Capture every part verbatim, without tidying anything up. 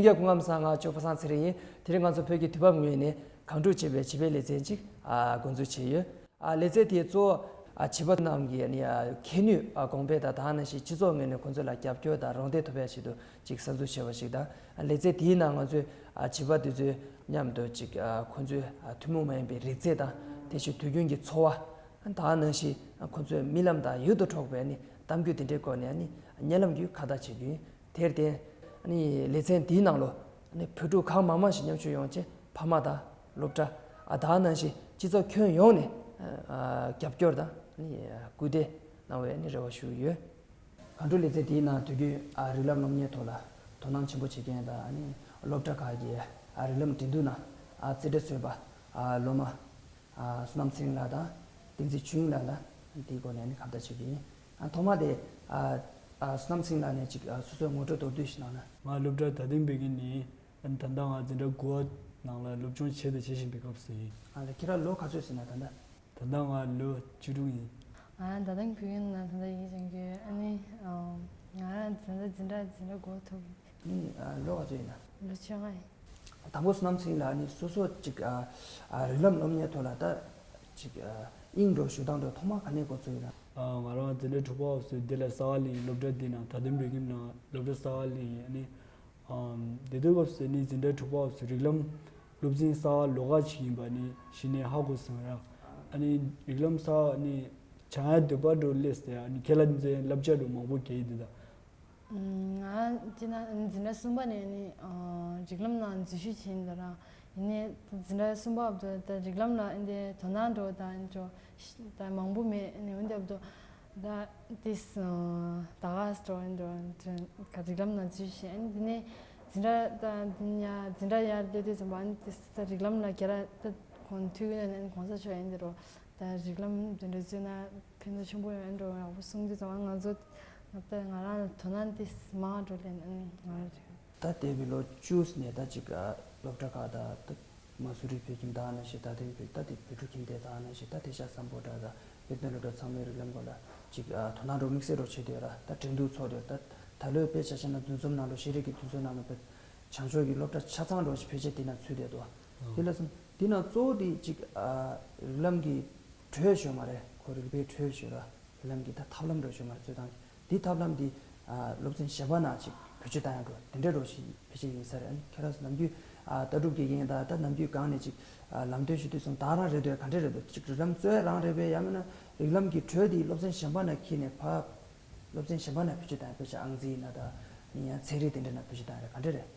ཡ། སྐུ་ཁམས་བཟང་། ང་ཅོག་པ་སངས་ཚེ་རིང་ཡིན། དེ་རིང་ང་ཚོ་བོད་ཀྱི་དུས་བབ་ངོས་ནས་གང་སྒྲུབ་བྱེད་པའི་བྱིས་པའི་ལེ་ཚན་ཅིག་ཨ་འགོ་འཛུགས་བྱས་ཡོད། ཨ་ལེ་ཚན་དེའི་གཙོ་བོ་ཨ་བྱིས་པ་རྣམས་ཀྱི་ཨ་ནི་ཨ་ཁྱད་ནུས་ཨ་གོང་སྤེལ་དང་། དེ་ནང་བཞིན་སྤྱི་ཚོགས་ངོས་ནས་ཁོང་ཚོ་ལ་རྒྱབ་སྐྱོར་དང་རོགས་འདེགས་ཐོབ་ཡ་ཆེད་དུ་ཅིག་གསར་འཛུགས་བྱས་པ་ཞིག་དང་། ཨ་ལེ་ཚན་དེའི་ནང་ང་ཚོས་ཨ་བྱིས་པ་དེ་ཚོའི་མཉམ་དུ་ཅིག་ཨ་ཁོང་ཚོའི་ཨ་ཐུན་མོང་མ་ཡིན་པའི་རིག་རྩལ་དང་། དེ་བཞིན་དུས་རྒྱུན་གྱི་འཚོ་བ། དེ་ནང་བཞིན་ཁོང་ཚོའི་རྨི་ལམ་དང་ཡུལ་དུ་འཕྲོག་པའི་ཨ་ནི་གཏམ་རྒྱུད་དེ་འདྲའི་སྐོར་ནས་ཨ་ནི་བརྙན་ལམ་བརྒྱུད་ཁ་བརྡ་བྱེད་རྒྱུ་ཡིན། དེར་བརྟེན། ཨ་ནི་ལེ་ཚན་འདིའི་ནང་ལོ་ཨ་ནི་བོད་ཕྲུག་གང་མང་མང་ཞིག་མཉམ་ཞུགས་ཡོང་ཆེད་ཕ་མ་དང་སློབ་གྲྭ། ཨ་དེ་ནང་བཞིན་སྤྱི་ཚོགས་ཁྱོན་ཡོངས་ནས་ཨ་རྒྱབ་སྐྱོར་དང་ཨ་ནི་སྐུལ་འདེད་གནང་བའི་ཨ་ནི་རེ་བ་ཞུ་གི་ཡོད། གང་སྒྲུབ་ལེ་ཚན་འདིའི་ནང་དུས་རྒྱུན་ཨ་རིགས་ལམ་སློབ་གཉེར་ཐོག་ལ་དོ་སྣང་ཆེན་པོ་བྱེད་མཁན་དང་། ཨ་ནི་སློབ་གྲྭ་ཁག་གི་ཨ་རིགས་ལམ་འགྲན་བསྡུར་ནང་ཨ་རྩེད་འགྲན་ཚོགས་པ་ཨ་སློབ་མ་ཨ་བསོད་ནམས་ཚེ་རིང་ལགས་དང་བསྟན་འཛིན་ཆོས་དབྱིངས་ལགས་ལ་དེའི་སྐོར་ནས་ནི་ཁ་བརྡ་བྱེད་ཀྱི་ཡིན། ཨ་ཐོག་མ་དེ་ཨ་ཨ་བསོད་ནམས་ཚེ་རིང་ལགས་ནས་ཅིག་ཨ་སོ་སོའི་ངོ་སྤྲོད་མདོར་བསྡུས་ཤིག་གནང་ན། ང་སློབ་གྲྭ་དར་ལྡན་བོད་ཁྱིམ་ནས་ཡིན། ཨ་ནི་ད་ལྟ་ང་འཛིན་གྲྭ་དགུ་པ་ནང་ལ་སློབ་སྦྱོང་བྱས་དང་བྱེད་བཞིན་པའི་སྐབས་སུ་ཡིན། ཨ་ལ་ཁྱེད་རང་ལོ་ག་ཚོད་ཟིན་ན་ད་ལྟ། ད་ལྟ་ང་ལོ་བཅུ་དྲུག་ཡིན། ང་དར་ལྡན་བོད་ཁྱིམ་ནང་ད་ལྟ་ཡིག་སྦྱང་གི་ཡོད། ཨ་ནི་ཨ་ང་རང་འཛིན་གྲྭ་འཛིན་གྲྭ་འཛིན་གྲྭ་དགུ་པ་ཐོབ་ཡིན། ཨ་ནི་ཨ་ལོ་ག་ཚོད་ཡིན་ན། ལོ་བཅོ་ལྔ་ཡིན། དང་པོ་བསོད་ནམས་ཚེ་རིང་ལགས་ནི་སོ་སོ་ཅིག་ཨ་ཨ་རིགས་ལམ་སློབ་གཉེར་ཐོག་ལ་ད་ཅིག་ཨ་དབྱིངས་འགྲོ་ཞུ་སྟངས་འགྲོ་ཐོག་མ་ག་ནས་འགོ་ཚུགས་ཡིན་ན། ཨ་ང་རང་འཛིན་གྲྭ་དྲུག་པ་སྐབས་སུ་འདི་ལ་གསར་པ་ལེན། སློབ་གྲྭ་འདི་ནང་དར་ལྡན་བོད་ཁྱིམ་ནང་སློབ་གྲྭ་གསར་པ་ལེན་ཡིན། ཨ་ནི་ཨམ་དེ་དུས་སྐབས་སུ་ནི་འཛིན་གྲྭ་དྲུག་པ་སྐབས་སུ་རིགས་ལམ་སློབ་ཚན་གསར་པ་ལོགས་ཀ་ཅིག་ཡིན་པ་ནི་གཞི་ནས་ཧ་གོ་སོང་ར། ཨ་ནི་རིགས་ལམ་གསར་པ་ནི་སྦྱང་ཡ་འདོད་པ་འགྲོ་སླེབས་ཏེ། ཨ་ནི་ཁྱེད་ལ་འཛིན་བསླབ་བྱ་འགྲོ་མང་པོ་གལ་ཡིན་འདུག་ད། ང་སྤྱིར་ན་འཛིན་གྲྭ་གསུམ་པ་ནས་ནི་རིགས་ལམ་ནང་འཛུལ་ཞུགས་བྱས་ཡིན་ད་ར། ཡིན་ནའི་འཛིན་གྲྭ་གསུམ་པ་བར་དུ་ད་རིགས་ལམ་ལ་ཨེ་འདྲའི་དོ་སྣང་འགྲོ་ད་ཨེ་འགྲོ་ད་མང་པོ་མེད། ནི་འོན་ཏེ་བར་དུ་ད་ཏིས་ད་ག་འགྲོ་ཨེ་འགྲོ་ག་རིགས་ལམ་ནང་འཛུལ་ཞུགས་བྱས། ཨེ་འདི་ནས་འཛིན་གྲྭ་ད་འདི་ཡ་འཛིན་གྲྭ་ཡར་སླེབས་དུས་ཙམ་པ་ཨེ་ཏིས་ད་རིགས་ལམ་ལ་ག་རེ་ད་གོང་ཐུག་ཡོད་ན་ཨེ་གོང་ས་མཆོག་ཨེ་འདི་རོ། ད་རིགས་ལམ་དེ་འདྲ་བརྩིས་ན་ཕན་ཐོགས་ཆེན་པོ་ཡོད་འགྲོ་ཡག་པོ་གསུངས་དུས་ཙམ་པ་ང་ཚོ་ད་ང་རང་ལ་དོ་སྣང་དེ་མང་འགྲོ་ལེན་ཨ་ནི་ང་རང་རེད། ད་འདས་པའི་ལོ་བཅུ་ནས་ད་ཅིག་ཨ་སློབ་གྲྭ་ཁག་དང་ད་མ་སུ་རི་བོད་ཁྱིམ་དེ་ནང་བཞིན་དར་ལྡན་བོད་ད་དེ་བོད་ཕྲུག་ཁྱིམ་སྡེ་དེ་ནང་བཞིན་ད་དེ་ཤ་སམ་བྷོ་ཊ་དང་དཔེ་སྟོན་སློབ་གྲྭ་ཚང་མའི་རིགས་ལམ་སྐོར་ལ་ཅིག་ཨ་དོ་སྣང་འགྲོ་དམིགས་བསལ་འགྲོ་བྱེད་དུས་ར། ད་འགྲན་བསྡུར་ཚོགས་དུས་ད་ད་ལོའི་དཔེ་ཆ་བཞག་ན་འདུ་འཛོམས་ནང་ལོ་ཤེས་རིག་གི་འདུ་འཛོམས་ནང་ལོ་དཔེ་བྱང་ཕྱོགས་ཀྱི་སློབ་གྲྭ་ཆ་ཚང་འགྲོ་ཞིག་ཕལ་ཆེར་དེ་ན་ཚུད་བསྡད་འདུག་དེ་ལ་སོང་དེ་ནང་གཙོ་བོ་དེ་ཅིག་ཨ་རིགས་ལམ་གྱི་གྲོས་ཤོད་མ་རེད། ཁོ་རིག་པའི་གྲོས་ཤོད་ར། རིགས་ལམ་གྱི་ད་ཐབས་ལམ་འགྲོ་ཤོད་མ་རེད། རྩོད་སྟངས་དེ་ཐབས་ལམ་དེ་ཨ་སློབ་ཚན་གཞན་པ་ནང་ཅིག་བེད་སྤྱོད་བཏང་ཡ་འགྲོ་དེ་འདྲ་འགྲོ་ཞིག་ཕལ་ཆེར་ཡིན་ས་རེད། ཨ་ནི་ཁྱེད་རང་ཚོ་ནམ་རྒྱུན་ཨ་ལྟ་གྲུབ་དགེ་རྒན་དང་ད་ནམ་རྒྱུན་སྒང་ནས་ཅིག་ཨ་ལམ་སྟོན་ཞུ་དུས་སོང་ད་རང་རེད་འདུག་ག་འདྲ་རེད་འདུག་ཅིག་རིགས་ལམ་རྩོད་ཡ་རང་རེད་པས། ཡང་མིན་ན་རིགས་ལམ་གྱི་གྲོས་དེ་སློབ་ཚན་གཞན་པ་ནང་འཁྱེར་ནས་ཕར་སློབ་ཚན་གཞན་པ་ནང་བེད་སྤྱོད་བཏང་ཡ། དཔེ་ཆ་ཨང་རྩིས་ཡིན་ན་ད་ཡིན་ཡང་ཚན་རིག་དེ་འདྲ་ནང་བེད་སྤྱོད་བཏང་ཡ་རེད། ག་འདྲ་རེད།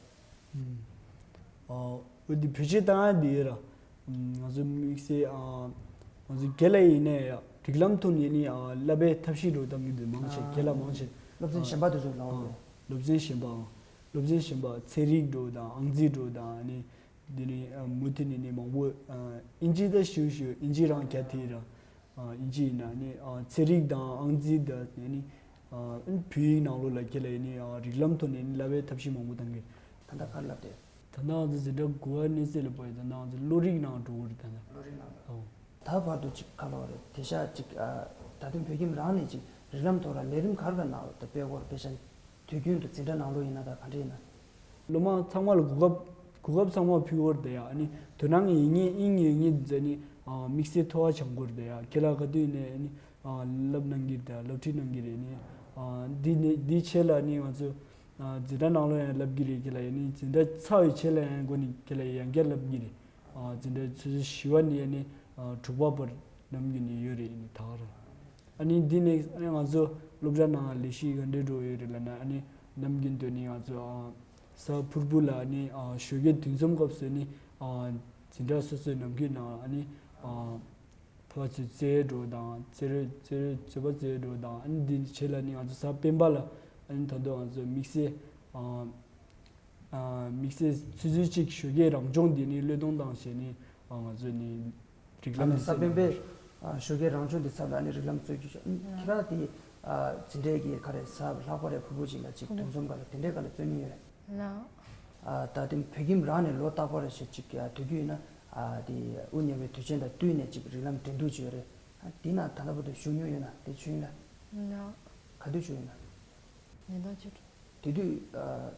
ཨོ་འདི་བེད་སྤྱོད་བཏང་ཡ་འདི་ར། ང་ཚོ་དམིགས་བསལ་ང་ཚོ་རྒན་ལགས་ཡིན་ནའི་ཡ་རིགས་ལམ་ཐོག་ནས་ནི་བསླབ་པའི་ཐབས་ཤེས་འགྲོ་བཏང་གི་འདུག་མང་ཆེ་རྒན་ལགས་མང་ཆེ། སློབ་ཚན་གཞན་པ་དེ་ཚོ་ལ་འོང་། སློབ་ཚན་གཞན་པ་སློབ་ཚན་གཞན་པ་ཚན་རིག་འགྲོ་དང་ཨང་རྩིས་འགྲོ་དང་ནི་འདི་ནི་མུ་མཐུད་ནས་ནི་མང་པོ་ཨིན་ཇི་ད་ཞུ་ཞུ་ཨིན་ཇི་རང་རྒྱ་དེ་ར། ཨིན་ཇི་ཡིན་ན་ནི་ཚན་རིག་དང་ཨང་རྩིས་དང་ནི་བོད་ཡིག་ནང་ལོགས་ལ་ཁྱེད་ལ་ཡིན་ནི་རིགས་ལམ་ཐོག་ནས་ནི་བསླབ་པའི་ཐབས་ཤེས་མང་པོ་གཏང་གི། ད་ལྟ་ག་རེ་བསླབ་དེ། ད་ལྟ་ང་ཚོ་འཛིན་གྲྭ་དགུ་པ་གནས་ཚད་ལ་བར་ད་ལྟ་ང་ཚོ་བློ་རིག་ནང་འགྲོ་གི་རེད། ད་ལྟ་བློ་རིག་ནང་ལ། ཨོ། ད་བར་དུ་ཅིག་ག་ལབ་རེད། དེང་སང་ཅིག་ད་དུང་བོད་ཁྱིམ་རང་ནས་ཅིག་རིགས་ལམ་ཐོག་ལ་ལས་རིམ་ག་རེ་ག་གནང་རེད། ད་དཔེ་སྐོར་དཔེ་ཆ། དུས་རྒྱུན་དུ་འཛིན་གྲྭ་ནང་ལོགས་ཡིན་ན་ད་ག་འདྲ་ཡིན་ན། སློབ་མ་ཚང་མ་ལ་གོ་སྐབས་གོ་སྐབས་ཚང་མ་ཕུལ་བར་དེ་ཡ། ཨ་ནི་དོ་སྣང་ཡོད་མཁན་དབྱིངས་ཡོད་མཁན་དེ་ཚོ་ནི་དམིགས་བསལ་ཐོག་ཆ་འགོར་དེ་ཡ། ཁྱེད་ལ་ག་དུས་ནས་ནི་བསླབ་གནང་གི་རེད། སློབ་ཁྲིད་གནང་གི་རེད། ནི་འདི་ནི་འདི་ཆེད་ལ་ནི་ང་ཚོ་འཛིན་གྲྭ་ནང་ལོགས་ཡང་བསླབ་གི་རེད། ཁྱེད་ལ་ཡ་ནི་འཛིན་གྲྭ་ཚར་བའི་ཆེད་ལ་ཡང་འགོ་ནས་ཁྱེད་ལ་ཡང་བསྐྱར་བསླབ་གི་རེད། འཛིན་གྲྭ་ཆུ་ཚོད་བཞི་པ་ནས་ནི་དྲུག་པ་བར་ནམ་རྒྱུན་ནས་ཡོད་རེད། ནི་ད་ག་རང་། ཨ་ནི་འདི་ནས་ཨ་ནི་ང་ཚོ་སློབ་གྲྭ་ནང་ལས་གཞི་ག་འདྲས་འགྲོ་ཡོད་རེད་ལབ་ན། ཨ་ནི་ནམ་རྒྱུན་དུ་ནི་ང་ཚོ་ཨ་གཟའ་ཕུར་བུ་ལ་ཨ་ནི་ཨ་ཞོགས་ཀའི་འདུ་འཛོམས་སྐབས་སུ་ནི་ཨ་འཛིན་གྲྭ་སོ་སོའི་ནམ་རྒྱུན་ནང་ཨ་ནི་ཨ་ཕར་ཚུར་རྩེད་འགྲོ་དང་། རྩེད་རོལ་རྩེད་རོལ་རྩེད་པ་རྩེད་འགྲོ་དང་། ཨ་ནི་འདི་བྱས་ལ་ནི་ང་ཚོ་གཟའ་སྤེན་པ་ལ་ཨ་ནི་ད་དུང་ང་ཚོ་དམིགས་བསལ་ཨ། དམིགས་བསལ་ཆུ་ཚོད་གཅིག་ཞོགས་ཀའི་རང་སྦྱོང་འདི་ནི་བློས་གཏོང་བཏང་བྱས་ནས་ང་ཚོས་ནི་རིགས་ལམ་ཨ་ནི་གཟའ་སྤེན་པའི་ཞོགས་ཀའི་རང་སྦྱོང་འདི་ཚབ་ལ་ནི་རིགས་ལམ་རྩོད་རྒྱུ་ཞོག་ཁྱེད་རང་དེ་འཛིན་གྲྭའི་གི་ག་རེ་གཟའ་ལྷག་པ་རེ་ཕུར་བུ་ཅིག་ལ་ཅིག་འདུ་འཛོམས་ག་ལ་དེ་འདྲའི་ག་ལ་རྩོད་མྱོང་ཡོད་རེད། ད་དེ་བོད་ཁྱིམ་རང་ནས་ལོ་རྟག་པར་ཞིག་ཅིག་དུས་རྒྱུན་ཡིན་ན་དེ་དབུ་བརྙེས་པའི་དུས་ཆེན་དང་བསྟུན་ནས་ཅིག་རིགས་ལམ་འགྲན་བསྡུར་ཅིག་ཡོད་རེད། དེ་ན་ད་ལྟ་བར་དུ་ཞུགས་མྱོང་ཡོད་ན། དེ་ཆོས་ཡིན་ན་ག་དུས་ཞུགས་ཡོད་ན། ཉིས་སྟོང་བཅུ་དྲུག་དེ་དུས་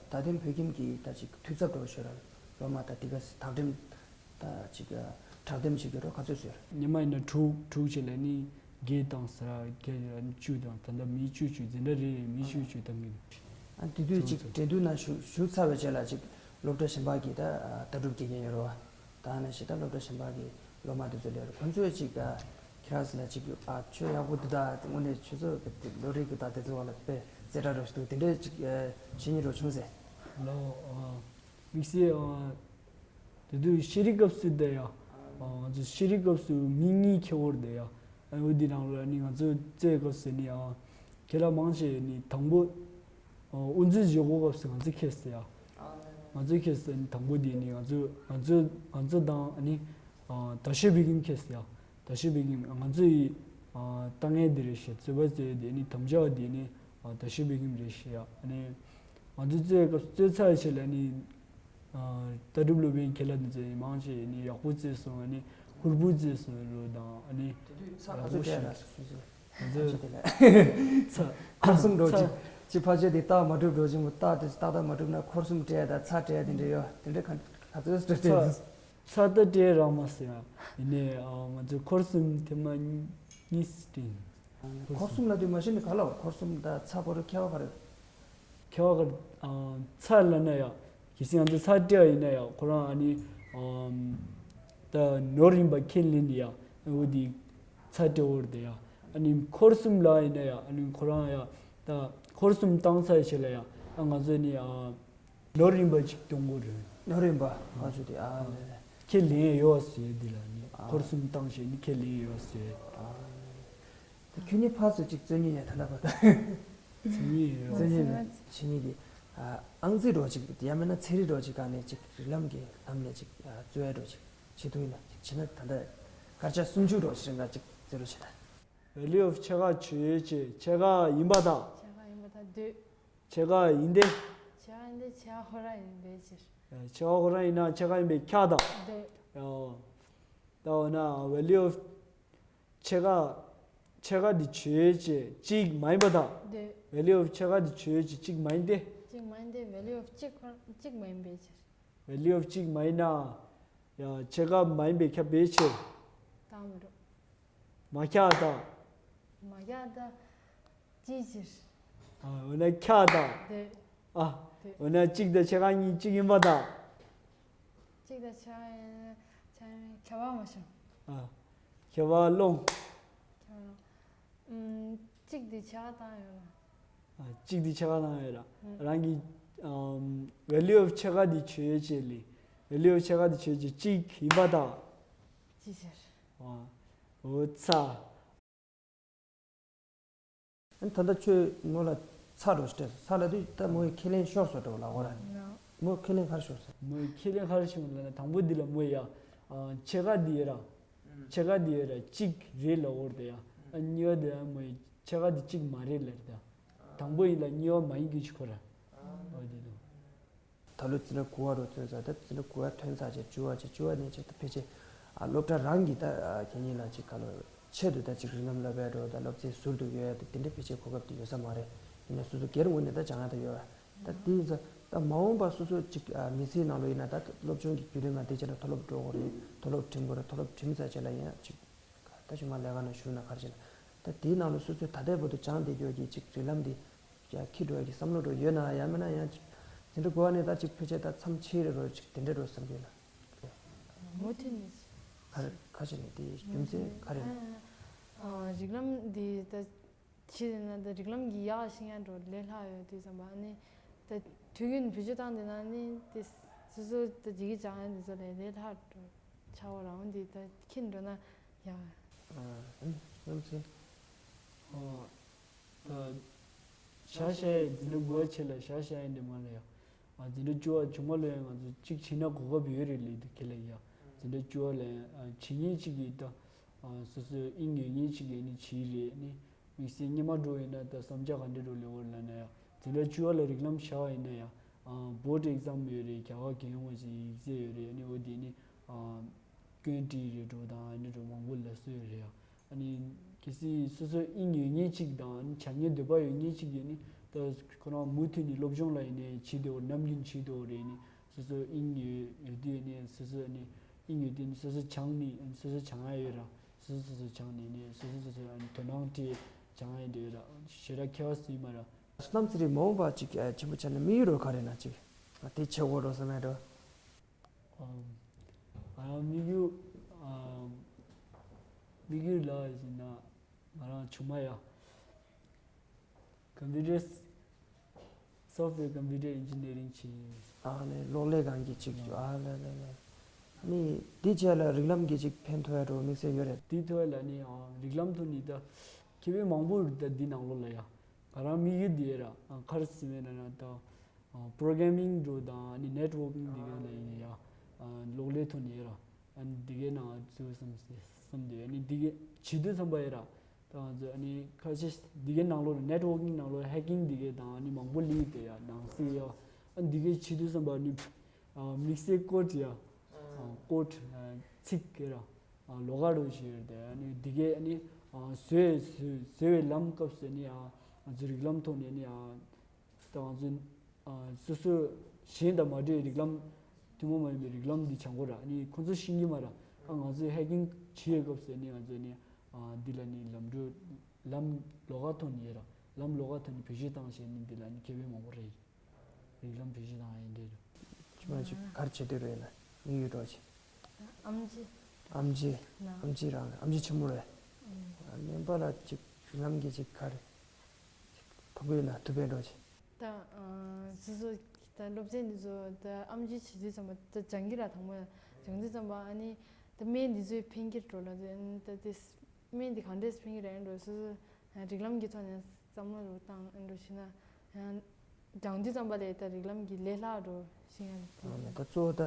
ད་ཐེངས་བོད་ཁྱིམ་གྱི་ད་ཅིག་འཐུས་ཚབ་འགྲོ་ཤོར་ར། སློབ་མ་ད་དེ་ག་ཚོད་དག་འགྲེམས་ད་ཅིག་དྲག་འདེམས་བྱེད་ཀྱི་རོ་ག་ཚོད་བཟོས་ར། ཉི་མ་ཡིན་ན་དྲུག་དྲུག་བྱས་ལས་ནི་བརྒྱད་བཏང་ཟེར་ར། བརྒྱད་བཅུ་དང་ད་ལྟ་མི་བཅུ་བཅུ་འཛིན་གྲྭ་རེ་རེ་མི་བཅུ་བཅུ་བཏང་གི་འདུག་ཨ་དེ་དུས་ཅིག་འགྲན་བསྡུར་ནང་ཞུགས་ཞུགས་ཚར་བའི་རྗེས་ལ་ཅིག་སློབ་གྲྭ་གཞན་པ་གི་ད་ལྟ་གྲུབ་རྒྱལ་མཁན་ཡོད་རེད་བ། ད་ནང་བཞིན་ད་སློབ་གྲྭ་གཞན་པ་གི་སློབ་མ་དེ་ཚོ་ལས་རེད། ཁོང་ཚོས་ཅིག་ཁྱེད་རང་ཚོ་ལ་ཅིག་ཨ་ཆོས་ཡག་པོ་འདུག་ད་དངོས་གནས་ཆོས་ཚོ་གི་བློ་རིག་གི་ད་དེ་ཚོ་བ་ལ་དཔེ་རྩེ་གྲ་འགྲོ་ཞིག་འདུག་དེ་འདྲའི་ཅིག་བྱེད་སྙིང་རོ་བྱུང་ཟེར། ལོ། དམིགས་བསལ་དེ་དུས་ཤེས་རིག་སྐབས་སུ་དེ་ཡ། ང་ཚོ་ཤེས་རིག་སྐབས་སུ་མི་གཉིས་ཁྱེར་བོར་དེ་ཡ། འོ་དེ་རང་ལ་ནི་ང་ཚོ་རྩེད་སྐབས་སུ་ནི་ཨ། ཁྱེད་ལ་མང་ཆེ་ནི་དང་པོ། དབུ་འཛུགས་བཞེས་སྒོ་སྐབས་སུ་ང་ཚོ་ཁྱེར་སོང་ཡ། ང་ཚོ་ཁྱེར་སོང་ནི་དང་པོ་དེ་ནི་ང་ཚོ་ང་ཚོ་ང་ཚོ་དང་ནི། ད་ཤོད་བི་གིམ་ཁྱེར་སོང་ཡ། ད་ཤོད་བི་གིམ་ང་ཚོ་ཡི། ད་ངས་དེ་རེད་ཤེས་རྩོད་པ་རྩོད་དེ་ནི་དམ་བཅའ་དེ་ནི། ད་ཤོད་བི་གིམ་རེད་ཤེས་ཡ་ནི། ང་ཚོ་རྩོད་སྐབས་རྩོད་ཚར་ཆེད་ལ་ནི། ལྟ་གྲུབ་སློབ་དཔོན་ཁྱེད་ལ་འདི་ཚོ་མང་ཆེ་ནི་ཡག་པོ་བརྩེས་སོང་ནི་ཧུར་པོ་བརྩེས་སོང་ལོ་དང་ནི། དེ་དུས་ཚ་ག་ཚོད་སྤྲད་ན་སུ་ཚོད་ང་ཚོ་ཚ་འཁོར་གསུམ་འགྲོ་ཅིག་ཅི་ཕ་ཆད་དེ་རྟགས་མ་གྲུབ་འགྲོ་ཅིག་མོ་རྟགས་དེ་ཚོ་ཏག་ཏག་མ་གྲུབ་ན་འཁོར་གསུམ་སྤྲད་ད་ཚ་སྤྲད་དེ་འདྲ་ཡོད་དེ་འདྲ་ག་ག་ཚོད་སྤྲད་ཚ་ཚ་ད་སྤྲད་རང་མ་ཟེར་ཡིན་ནའི་ང་ཚོ་འཁོར་གསུམ་ཐེངས་མ་གཉིས་སྤྲད། འཁོར་གསུམ་ལ་དུས་མ་གཞི་ནས་ག་ལ་འཁོར་གསུམ་ད་ཚ་འཁོར་ཁྱད་པར་ག་རེ། ཁྱོད་ཨ་ཚ་ལ་ན་ཡ། གལ་སྲིད་ང་ཚོ་ཚ་སྤྲད་ཡིན་ན་ཡ་ཁོ་རང་ཨ་ནི། ཨམ། ད་ནོར་ཡིན་པ་ཁས་ལེན་ཡ། འོ་དེ་ཚ་སྤྲད་འོར་དེ་ཡ། ཨ་ནི་འཁོར་གསུམ་ལ་ཡིན་ན་ཡ་ཨ་ནི་ཁོ་རང་ཡ། ད་འཁོར་གསུམ་བཏང་ཚར་ཞེས་ལ་ཡ། ཨ་ང་ཚོ་ནི་ཨ། ནོར་ཡིན་པ་ཅིག་གཏོང་དགོས་རེད། ནོར་ཡིན་པ་ང་ཚོ་དེ་ཨ་ལེ་ལེ། ཁས་ལེན་ཡོད་ཟེར་དེ་ལ་ནི་འཁོར་གསུམ་བཏང་ཞེས་ནི་ཁས་ལེན་ཡོད་ཟེར། ཨ་ལེ་ལེ། ཁྱོད་ནི་ཕར་ཚུར་ཅིག་རྩོད་ཉེས་ཡ་ད་ལྟ་བར་དུ། རྩོད་ཉེས་ཡོད། རྩོད་ཉེས་མེད། ཆེ་ཉེས་དེ། ཨང་རྩིས་འགྲོ་ཅིག་ཡང་མིན་ན་ཚན་རིག་འགྲོ་ཅིག་ག་ནས་ཅིག་རིགས་ལམ་གྱི་ལམ་ནས་ཅིག་རྩོད་ཡ་འགྲོ་ཅིག་བྱེད་ཐུབ་ཡིན་ན་ཅིག་བྱེད་ན་ད་ལྟ་སྐར་ཆ་སུམ་ཅུ་འགྲོ་ཞིག་རིང་ག་ཅིག་རྩོད་རོགས་བྱེད་ད། Value of ཆེ་ཁག་ཆོས་ཅན་ཆེ་ཁག་ཡིན་པ་དང་། ཆེ་ཁག་ཡིན་པ་དང་འདོད། ཆེ་ཁག་ཡིན་ཏེ། ཆེ་ཁག་ཡིན་ཏེ་ཆེ་ཁག་ཁོ་རང་ཡིན་པའི་ཕྱིར། ཆེ་ཁག་ཁོ་རང་ཡིན་ན་ཆེ་ཁག་ཡིན་པའི་ཁྱབ་དང་། འདོད། ད་འོ་ན་value of ཆེ་ཁག་ཆེ་ཁག་འདི་ཆོས་ཅན་གཅིག་མ་ཡིན་པ་དང་། འདོད། Value of ཆེ་ཁག་འདི་ཆོས་ཅན་གཅིག་མ་ཡིན་ཏེ། གཅིག་མ་ཡིན་ཏེ་value of གཅིག་ཁོ་རང་གཅིག་མ་ཡིན་པའི་ཕྱིར། Value of གཅིག་མ་ཡིན་ན། ཡང་ཆེ་ཁག་མ་ཡིན་པའི་ཁྱབ་པའི་ཕྱིར། དང་མི་འགྲོ། མ་ཁྱབ་དང་། མ་ཁྱབ་དང་། ཅིའི་ཕྱིར། ཨ། འོ་ན་ཁྱབ་དང་། འདོད། ཨ། འདོད། འོ་ན་གཅིག་དང་ཆེ་ཁག་གཉིས་གཅིག་ཡིན་པ་དང་། གཅིག་དང་ཆེ་ཁག་ཡིན་ན་ཆ་ཡིན་ཁྱབ་པ་མ་བྱུང་། ཨ། ཁྱབ་པ་སློང་། ཁྱབ་པ་སློང་། ཨུམ། གཅིག་དེ་ཆེ་ཁག་བཏང་ཡོད་ལ། ཨ། གཅིག་དེ་ཆེ་ཁག་བཏང་ཡོད་ལ། ཨུམ། རང་གི་ཨམ། Value of ཆེ་ཁག་དེ་ཆོས་ཅན་ལས། Value of ཆེ་ཁག་དེ་ཆོས་ཅན་གཅིག་ཡིན་པ་དང་། ཅིའི་ཕྱིར། ཨ། འོ་ཚ། ཨ་ནི་ད་ལྟ་ཁྱོད་མོ་ལ་ཚ་འགྲོ་ཞེས་སྤྲད་སོང་། ཚ་ལབ་དུས་ད་མོ་ཡི་ཁས་ལེན་ཤོར་སོང་འགྲོ་ལབ་དགོས་ར། ཡང་། མོ་ཁས་ལེན་ག་རེ་ཤོར་སོང་། མོ་ཡི་ཁས་ལེན་ག་རེ་ཤོར་ལབ་ན་དང་པོ་འདི་ལ་མོ་ཡ། ཨ། ཕྱེད་ཀ་འདི་ཡོད་ར། ཕྱེད་ཀ་འདི་ཡོད་ར་གཅིག་རེད་ལབ་དགོས་རེད་ད་ཡ། ཨ། གཉིས་པ་འདི་ཡ་མོ་ཡི་ཕྱེད་ཀ་འདི་གཅིག་མ་རེད་ལབ་རེད་ད། དང་པོ་ཡིན་ལ་གཉིས་པ་མ་ཡིན་གྱི་ཆུ་ཁོ་ར། འོ་དེ་དང་། ད་ལོ་འཛིན་གྲྭ་དགུ་པ་རུ་ཐོན་ཚར། ད་འཛིན་གྲྭ་དགུ་པ་ཐོན་ཚར་རྗེས་བཅུ་པ་བྱས། བཅུ་པ་ནས་བྱས་ད་ཕལ་ཆེར་ཨ་སློབ་གྲྭ་རང་གི་ད་ཨ་ཁྱེད་གཉིས་ལ་ཅིག་ག་ལོ་ཆེད་དུ་ད་ཅིག་རིགས་ལམ་བསླབ་པའི་འགྲོ་ད་སློབ་ཚན་ཟུར་དུ་ཡོད་ཡ་དེ་དེ་འདྲ་ཕལ་ཆེར་གོ་སྐབས་དེ་ཡོད་ས་མ་རེད། ཡིན་ན་སོ་སོ་སྒེར་ངོས་ནས་ད་སྦྱང་ཡ་ད་ཡོད་ར། ད་དེ་ཡིན་ཙང་ད་མ་འོངས་པ་སོ་སོ་ཅིག་ཨ་མི་ཚེའི་ནང་ལོགས་ཡིན་ན་ད་སློབ་སྦྱོང་གི་བརྒྱུད་རིམ་ལ་དེ་བྱས་ན་མཐོ་སློབ་འགྲོ་དགོས་རེད། མཐོ་སློབ་འགྲིམ་དགོས་རེད། མཐོ་སློབ་འགྲིམ་ཚར་རྗེས་ལ་ཡིན་ཡ་ཅིག་ད་ཅིག་མ་ལས་ཀ་ནང་ཞུགས་ན་ག་རེ་བྱས་ན། ད་དེའི་ནང་ལ་སོ་སོས་ད་ལྟའི་བར་དུ་སྦྱངས་བསྡད་རྒྱུ་གི་ཅིག་རིགས་ལམ་དེ་ཡ་འཁྱེར་འགྲོ་ཡ་གི་བསམ་བློ་འགྲོ་ཡོད་ན་ཡང་མིན་ན་ཡང་ཅིག་འཛིན་གྲྭ་དགུ་པ་ནས་ད་ཅིག་ཕལ་ཆེར་ད་མཚམས་ཆད་རེད་རོ་ཅིག་དེ་འདྲ་འགྲོ་བསམ་གྱི་ཡོད་ན། མུ་མཐུད་ནས་ག་རེ་ག་བྱས་ནས་དེ་རྒྱུ་མཚན་ག་རེ་ཡིན་ན། ཨ། རིགས་ལམ་འདི་ད་ཕྱི་ཡིན་ན་ད་རིགས་ལམ་གྱི་ཡག་ཤེས་ཡ་འགྲོ་ལས་སླ་ཡོད་དུས་ཙམ་པ་ནི་ད་དུས་རྒྱུན་བེད་སྤྱོད་བཏང་བསྡད་ན་ནི་དེ་སོ་སོ་ད་ཇི་གི་སྦྱང་ཡ་འདི་ཚོ་ལས་ལས་སླ་འགྲོ་ཆགས་པ་རང་འདི་ད་འཁྱེར་འགྲོ་ན་ཡག་ཨ། ཨ་ནི་རྒྱུ་མཚན། ཨོ། ད་བྱ་བྱ་ཡི་འཛིན་གྲྭ་དགུ་པ་ཆེ་ལ་བྱ་བྱ་ཡི་འདི་མ་ལ་ཡ། ཨ། འཛིན་གྲྭ་བཅུ་པ་ཆུང་མ་ལོ་ཡ་ང་ཚོ་གཅིག་བྱིན་ན་གོ་སྐབས་ཡོད་རེད་ལེ་དུ་ཁེ་ལ་ཡ། འཛིན་གྲྭ་བཅུ་པ་ལ་ཡ་ཨ་བྱེད་མཁན་གཅིག་གིས་ད་ཨ་སོ་སོའི་དབྱིངས་ཡོད་མཁན་གཅིག་གིས་ནི་བྱེད་རེད་ནི། དམིགས་བསལ་སྔོན་མ་འགྲོ་ཡིན་ན་ད་བསམ་འཆར་ག་འདྲ་འགྲོ་ལེ་འོར་ལ་ན་ཡ། འཛིན་གྲྭ་བཅུ་པ་ལ་རིགས་ལམ་བྱ་བ་ཡིན་ན་ཡ། ཨ་བོར་ཌི་ཨེག་ཛམ་ཡོད་རེད། རྒྱ་གར་རྒྱལ་ཡོངས་ཀྱི་ཡིག་ཚད་ཡོད་རེད། ཨ་ནི་འོ་དེ་ནི་ཨ་སྐྱོན་བྲིས་རེད་འགྲོ་དང་ཨ་ནི་འགྲོ་མང་པོ་ལབ་སྲོལ་ཡོད་རེད་ཡ། ཨ་ནི་གལ་སྲིད་སོ་སོའི་དབྱིངས་ཡོད་མཁན་གཅིག་དང་ཨ་ནི་བྱ་མཁན་འདོད་པ་ཡོད་མཁན་གཅིག་གིས་ནི་ ད་ཁོ་རང་མུ་མཐུད་ནས་སློབ་སྦྱོང་ལ་ཡིན་ནའི་བྱེད་དེ་བོ་ནམ་རྒྱུན་བྱེད་དེ་བོ་རེད། ནི་སོ་སོ་དབྱིངས་ཡོད་ཡོད་དུས་ནི་སོ་སོ་ནི་དབྱིངས་ཡོད་དུས་ནི་སོ་སོ་སྦྱང་ནི་སོ་སོ་སྦྱང་ཡ་ཡོད་ར། སོ་སོ་སོ་སོ་སྦྱང་ནི་ནི་སོ་སོ་སོ་སོ་ཨ་ནི་དོ་སྣང་སྤྲད་སྦྱང་ཡ་འདྲ་ཡོད་ར། ཞེ་དྲག་ཁྱད་པར་ཡོད་མ་ར། བསོད་ནམས་ཚེ་རིང་མ་འོངས་པ་ཅིག་ཨ་ཆེན་པོ་ཆགས་ན་དམིགས་ཡུལ་རོ་ག་རེ་ན་ཅིག་ཨ་དེ་ཆེ་བོ་རོ་བསམ་ཡ་འགྲོ། ཨམ། ང་རང་དམིགས་ཡུལ་ཨམ། དམིགས་ཡུལ་ལ་ཡིན་ན་ང་རང་ཆུང་མ་ཡ། Computer Software Computer Engineering བྱེད། ཨ་ནི་གློག་ཀླད་སྒང་གི་ཅིག་ཨ་ལ་ལ་ལ། ནི་འདི་བྱས་ལ་རིགས་ལམ་གྱི་ཅིག་ཕན་ཐོགས་ཡ་འགྲོ་དམིགས་བསལ་ཡོད་རེད། འདི་ཐོག་ལ་ནི་ཨ་རིགས་ལམ་ཐོག་ནི་ད་མཁས་པའི་མང་པོ་རེད། ད་འདི་ནང་ལོགས་ལ་ཡ་ང་རང་དམིགས་ཡུལ་འདི་ཡ་ར་ཨ་ག་རེ་ཟེར་མེད་ན་ན་ད་ཨ་Programming འགྲོ་དང་ནི་Networking འདི་ག་ལ་ཡིན་ཡ་ཨ་གློག་ཀླད་ཐོག་ནི་ཡ་ར་ཨ་འདི་གའི་ནང་ཚུད་བསམ་བསམ་འདི་ཡ་ནི་འདི་གའི་བྱེད་དུས་ཙམ་པ་ཡ་ར། ད་ང་ཚོ་ཨ་ནི་ཁ་ཤས་འདི་གའི་ནང་ལོགས་ནེ་ཊི་ཝོར་ཀིང་ནང་ལོགས་ཧེག་ཀིང་འདི་གའི་དང་ཨ་ནི་མང་པོ་ལི་དེ་ཡ་ནང་སྲིད་ཡ། ཨ་འདི་གའི་བྱེད་དུས་ཙམ་པ་ཨ་ནི་ཨ་དམིགས་བསལ་ཀོཌ་ཡ་ཨ་ཀོཌ་ཨ་ཚིག་གི་ར་ཨ་ལོགས་ཀ་རུ་བྱེད་ཡོད་དེ། ཨ་ནི་འདི་གའི་ཨ་ནི་ཨ་བཟོས་བཟོས་བཟོས་པའི་ལམ་སྐབས་སུ་ཨ་ནི་ཨ་ང་ཚོ་རིགས་ལམ་ཐོག་ནས་ཨ་ནི་ཨ། ད་ང་ཚོ་ཨ་སོ་སོ་གཞན་དང་མ་འདྲ་བའི་རིགས་ལམ་ཐུན་མོང་མ་ཡིན་པའི་རིགས་ལམ་འདི་སྦྱང་དགོས་ར། ཨ་ནི་ཁོང་ཚོ་ཤེས་ཀྱི་མ་ར། ཨ་ང་ཚོས་ཧེག་ཀིང་བྱེད་ཡོད་སྐབས་སུ་ཨ་ནི་ང་ཚོ་ནི་ཨ་འདི་ལ་ནི་ལམ་འགྲོ་ལམ་ལོགས་ཀ་ཐོག་ནས་ཡོད་ར། ལམ་ལོགས་ཀ་ཐོག་ནས་བེད་སྤྱོད་བཏང་བྱས་ནི་འདི་ལ་ནི་མཁས་པའི་མང་པོ་རེད། རིགས་ལམ་བེད་སྤྱོད་བཏང་ཡ་འདི་རེད། ཅི་མ་ཅིག་གར་བྱེད་དུས་རེད་ན་དམིགས་ཡུལ་འགྲོ་ཆེ། ཨམ་ཆི། ཨམ་ཆི། ན། ཨམ་ཆི་རང་ཨམ་ཆི་ཆེན་མོ་རེད། ཨ་ནེམ་པ་ལ་ཅིག་རིགས་ལམ་གྱི་ཅིག་གར་ཕུགས་ཡོད་ན་ཐུབ་པའི་འགྲོ་ཆེ། ད་ཨ་སོ་སོ་ད་སློབ་ཚན་འདི་ཚོ་ད་ཨམ་ཆི་བྱེད་དུས་ཙམ་པ་ད་སྦྱང་གི་ར་དང་པོ་སྦྱང་དུས་ཙམ་པ་ཨ་ནི་ད་སྨན་འདི་ཚོའི་ཕན་གྱི་འགྲོ་ལ་ད་ཨ་ནི་ད་དེ་སྨན་འདི་གང་འདྲས་ཕན་གྱི་རེད་འགྲོ་སོ་སོ་རིགས་ལམ་གྱི་ཐོག་ནས་བསམ་བློ་རུ་བཏང་འགྲོ་ཞིག་ན་ཡང་སྦྱང་དུས་ཙམ་པ་ལས་ད་རིགས་ལམ་གྱི་ལས་སླ་འགྲོ་ཞིག་ཡང་ཨ་ནི་ད་གཙོ་བོ་ད་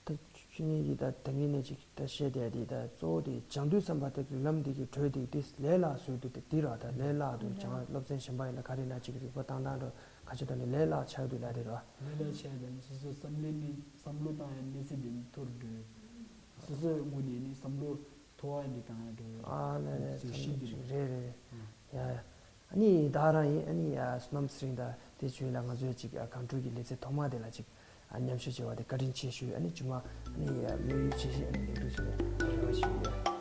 ད་ཁྱོད་གཉིས་ཀྱིས་ད་ད་ངེད་ནས་ཅིག་ད་བཤད་བསྡད་དེ་ད་གཙོ་བོ་དེ་སྦྱང་དུས་ཙམ་པ་ད་རིགས་ལམ་འདི་གི་གྲོས་དེ་དེ་ལས་སླ་བཟོས་འདུག་དེ་འདི་ར་ད་ལས་སླ་འདུག་སྦྱང་སློབ་ཚན་གཞན་པ་ཡིན་ན་ག་རེ་ན་ཅིག་རིག་པ་བཏང་སྟངས་འགྲོ། ཁ་ཆེ་དང་ནི་ལས་སླ་ཆགས་དུས་ལ་རེད་རོ། ལས་སླ་ཆགས་དང་སོ་སོ་བསམ་བློ་ནི་བསམ་བློ་བཏང་ཡ་གནས་ཚད་དེ་ནི་མཐོ་རུ་འགྲོ། སོ་སོའི་ངོས་ནས་ནི་བསམ་བློ་མཐོ་བ་འདི་བཏང་ཡ་འགྲོ། ཨ་ནི་ནི་བཟོད་ཤེས་འདི་རེད། རེད་རེད། ཡ་ཡ། ཨ་ནི་ད་རང་ཡིན་ཨ་ནི་ཡ་བསོད་ནམས་ཚེ་རིང་དང་དེ་བྱུང་ལ་ང་ཚོའི་ཅིག་ཨ་གངས་ཕྲུག་གི་ལེ་ཚན་ཐོག་མ་དེ་ལ་ཅིག་ཨ་མཉམ་ཞུགས་བྱས་པ་དེ་བཀའ་དྲིན་ཆེ་ཞུ། ཨ་ནི་རྗེས་མ་ཨ་ནི་ཡ་དམིགས་ཡུལ་ཆེ་ཤོས་ཨ་ནི་ལེགས་གྲུབ་བྱུང་བའི་རེ་བ་ཞུ་ཡ།